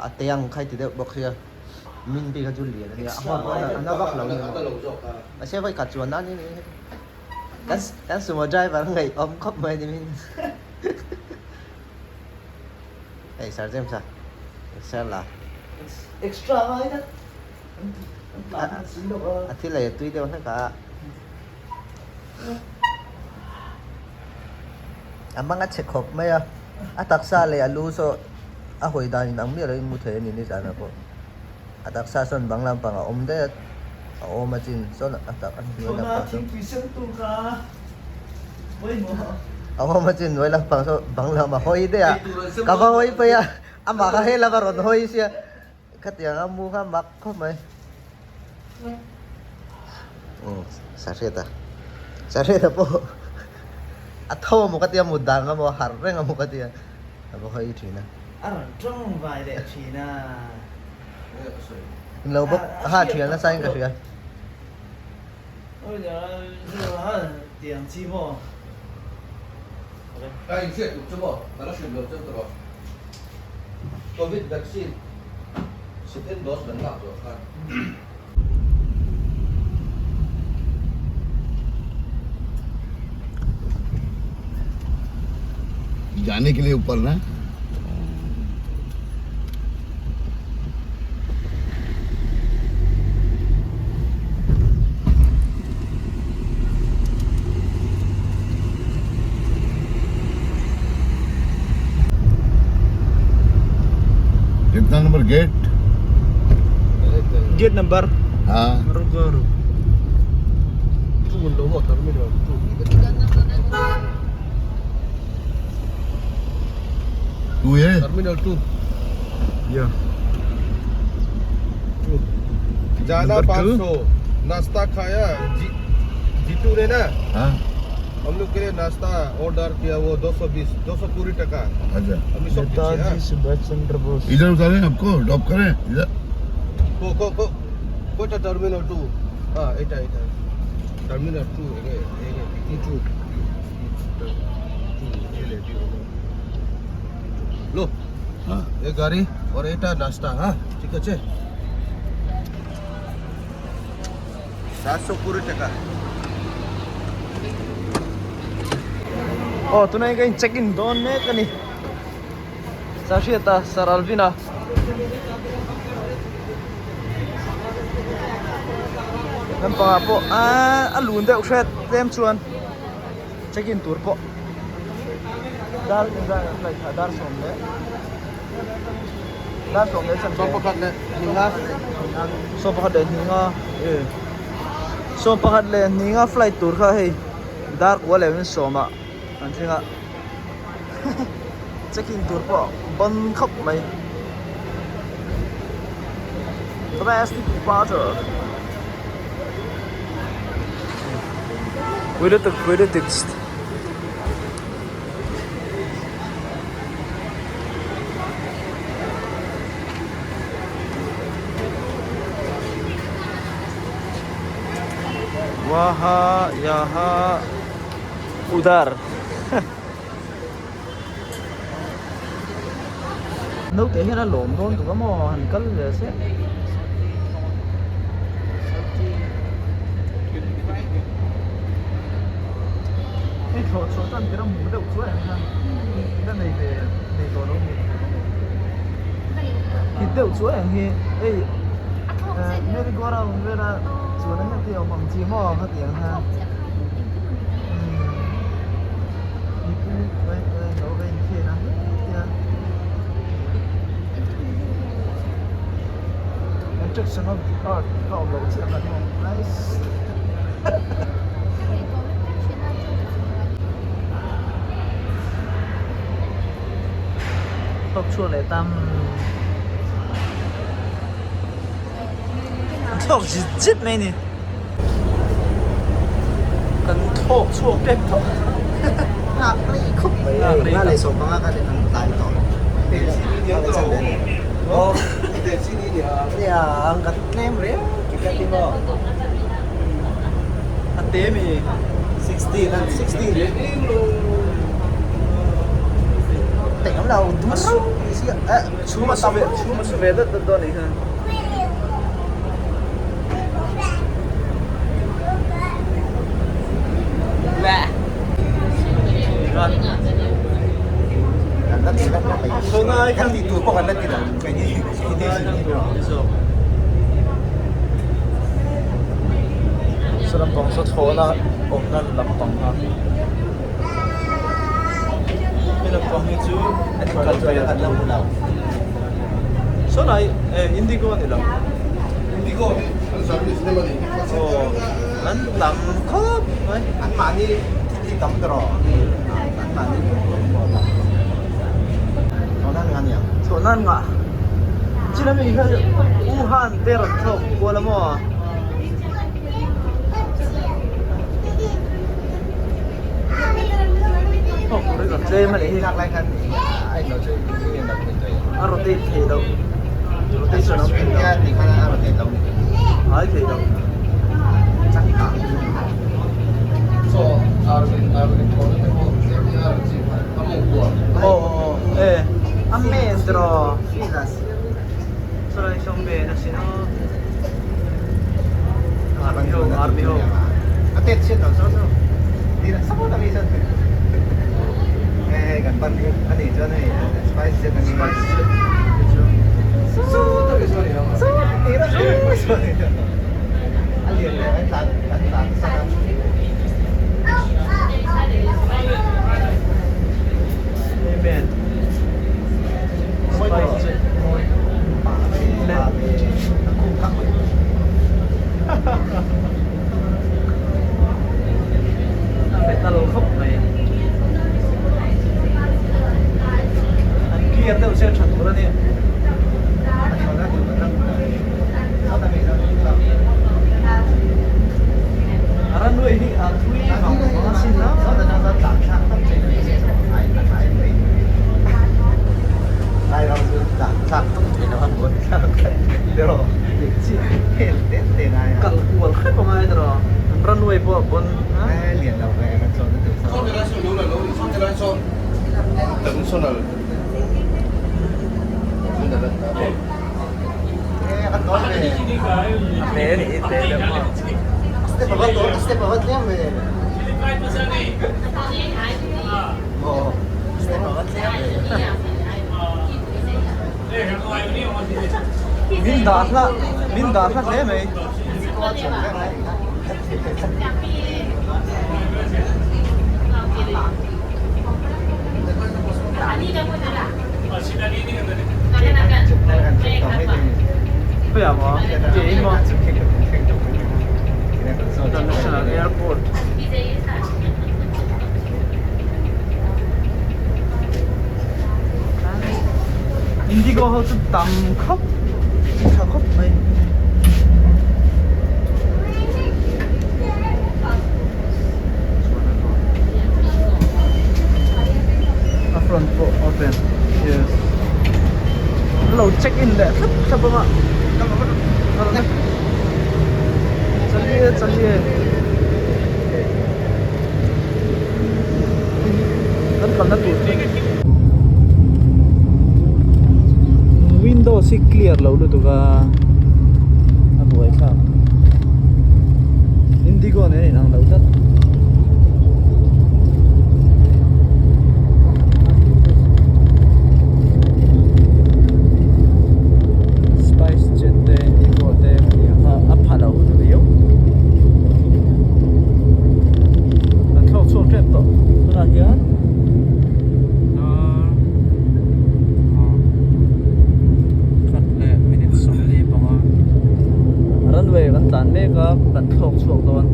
A te ang kha i ti deuh bawk sia, min bik kha chu lian a nia, a hma pawh a na vak lo nia maw. Mahse vawi khat chuan nan in kan kan sumo driver ngaih awm khawp mai ni min. Hei Sir James a, Sir la. Extra ngai dat an tlan an si lo a. A thil ei a tui deuh hlek a. A mang a chhe khawp mai a, a taksa leh a lu saw a hawi dan in ang miah lo in mu thei a ni nizan ah pawh. A taksa sawn bang lampang a awm daih a, a awm a chin sawn a tak a hnuai lampang saw a awm a chin hnuai lampang saw bang lam a hawi daih a, ka va hawi phei a, amah kha helama rawn hawi sia. Khatiang a mu kha mak khawp mai. Umm Sahriata Sahriata pawh a tho amaw ka tia mut dang amaw a harh reng amaw ka tia a va hawi thin a. A rawn tawng vai leh thin a. Lo bawk ha thian nasa in ka hria. Tiang chi maw. Ka inhriat tuk chu maw? Ka la hrilh lo cheu tawh rawh. Covid vaccine second dose kan lak zawh khan. जाने के लिए ऊपर ना कितना number gate Gate number हाँ रुको रुको टू है Terminal 2. Yeah. जाना Number पाँच two. सौ नाश्ता खाया जी जीतू ने ना हाँ हम लोग के लिए नाश्ता ऑर्डर किया वो 220 200 पूरी टका अच्छा हमने सब पीछे हाँ। सुभाष चंद्र बोस इधर उतारे आपको ड्रॉप करें इधर को को को कोटा टर्मिनल 2 हाँ एटा एटा टर्मिनल 2 एगे एगे टी 2 ये ले टी लो हाँ ये गाड़ी और एटा नाश्ता हाँ ठीक है 700 पूरी टका Aw tunah hian ka in check in dawn mek a ni Sahriata Sir Alvin a lampang ah pawh aaa a lun deuh hret tlem chuan check in tur pawh dar engzah nge flight kha dar sawm leh dar sawm leh chanve 11 leh hninga e 11 leh hninga flight tur kha hei dar kua leh min sawm ah an thleng a check in tur pawh ban khawp mai domestic departure pui lutuk pui lutuk Waha yaha udar Naute hian a lawm dawn tuk a maw han kal ve se. Hei thlawh chhuah tan tir a hmuh deuh chuai ang hian la nei ve nei tawh lo mi hit deuh chuai ang hi hei merry go round vela chuan ang hian te awm ang chi maw khati ang hian mipui lo va inkhel a hetia Attraction of the earth tih kha awm loh chiah kan hmu nice. Thawk chhuak leh tam thawk zit zit mai a ni kan thawk chhuak tep tawh Nghak rei khawp mai a nga leh sawm panga kha an tlai tawh nia ang ka tlem reng ticket hi maw a te mi 16 an 16. Chhum a su ve chhum a su ve dat dat dawn anih kha. Saw lampang saw thlawhna awmna lampang kha he lampang hi chu kal ve a saw lai eh indigo a ni lo Indigo hi an service nem a ni aw an tam khawp mai an mahni thil tam tawh an mahni thlawhna an ngah nia thlawhna an ngah chin ami kha Wuhan te rawn thlawk kual a maw. Tlem a nih hi a rotate thei loh rotation a awm thei lo ai thei lo aw aw e a men tiraw sawlai saw men a sin aw. Army ho army ho a tet chhiat lo saw saw support a mi chuan hei kan pan a nih chuan hei spice jet a ni spice jet chu saw tak saw ni saw ni saw ni a lian leh an tlan an tlan sak a Amen spice jet Metal khawp mai an clear deuh se tha tur a ni. A runway hi a thui vang vang a sin a. Kal kual hrep a ngai tawh an runway pawh a pawn a te a nih hi te deuh a. Min dah hla min dah hla hle mai. Khawiah maw? Ke in maw? International Airport. Indigo ho chu tam khawp tha khawp mai. A front pawh open yes an lo check in leh thlap thlap ang a chaliye chaliye. Kan kalna tur chu windows hi clear lo lutuk a a buai thlak indigo nen a inang lo tlat. Spice jet te indigo te hetiang kha a pha lo riau. Kan thlawk chhuak tep tawh tunah hian dar khat leh minute 45 runway kan tlan mek a kan thlawk chhuak dawn.